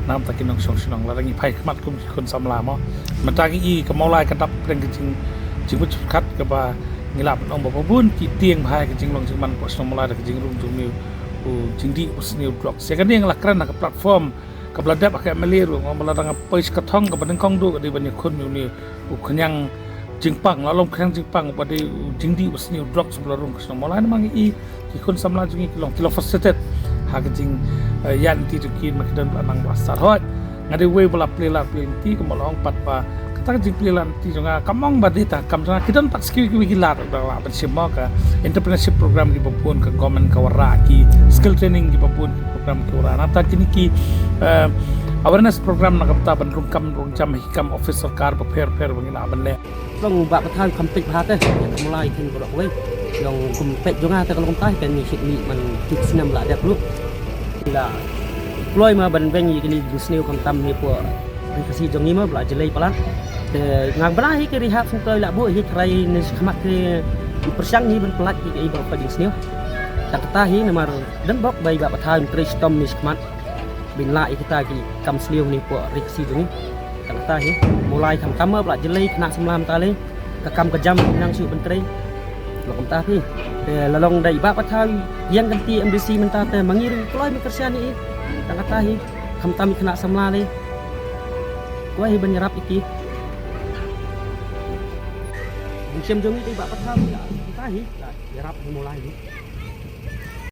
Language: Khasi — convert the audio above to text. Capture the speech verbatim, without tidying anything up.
Namar ta ki nongshong shnong la dang i phai khmat kum ki khun samla mo. Mynta ki i ka Mawlai ka dap pdeng ki jing jingmut khat kaba ngi lah ban ong ba bun ki tieng bha ka jinglong jingman ka shnong Mawlai da ka jingrung jong u jingdih u sniew drugs. Ïa kane nga la kren ha ka platform kaba la dep ha ka M L A ruh, nga ong ba la dang poi sha ka thong kaba nyngkong duh ka dei ban ïakhun ïa une u khñiang jingpang, la long khñiang jingpang ba dei u jingdih u sniew drugs ba la rung ka shnong Mawlai. Namar ngi i ki khun samla jong ngi ki long, ki long frustrated ha ka jing, eh, ïaid lynti jong ki, ma ki don ba la nang ba la start hoi. Nga dei uwei ba la plie lad plie lynti, kumba la ong pat ba kata ka jingplie lad lynti jong nga kam ong ba dei tang kam jong nga, ki don pat sa kiwei kiwei ki lad ba la ban shim mo, ka entrepreneurship program kiba bun ka government ka wanrah, ki skill training kiba bun ki program ki wanrah. Nangta kine ki, eh, awareness program na ka bynta ban rung kam rung jam ha ki kam office sorkar bapher bapher ba ngi lah ban leh. Long Bah Pathaw kham peit bha te ïa ka Mawlai khein baroh kawei. Long kum peit jong nga te ka long kumta, kane shit mih man tut snem la dep ruh. La kloi ma ban weng ïa kine jingsniew khamtam hapoh ri Khasi jong ngi ma ba la jlei palat. Te nga bna hi ki rehab center la buh hi, trai ne shakhmat ki pyrshang hi ban pyllait ïa ki ba ka jingsniew. Tang kata hi namar dang bok ba i Bah Pathaw trei shitom ne shakhmat ban lah ïa kita ki kam sniew ne hapoh ri Khasi jong ngi. Tang kata hi, Mawlai khamtam ma ba la jlei khynnah samla mynta lei. Ka kam ka jam nang shu ban trei. Long kumta hi. Te la long da i Bah Pathaw ïeng kan ti M D C mynta te ma ngi ruh kloi ban kyrshan ïa i. Tang kata hi, khamtam i khynnah samla lei. Kwah hi ban ïarap ïa ki. Bun shem jong ngi da i Bah Pathaw la kumta hi, la ïarap hi Mawlai hi.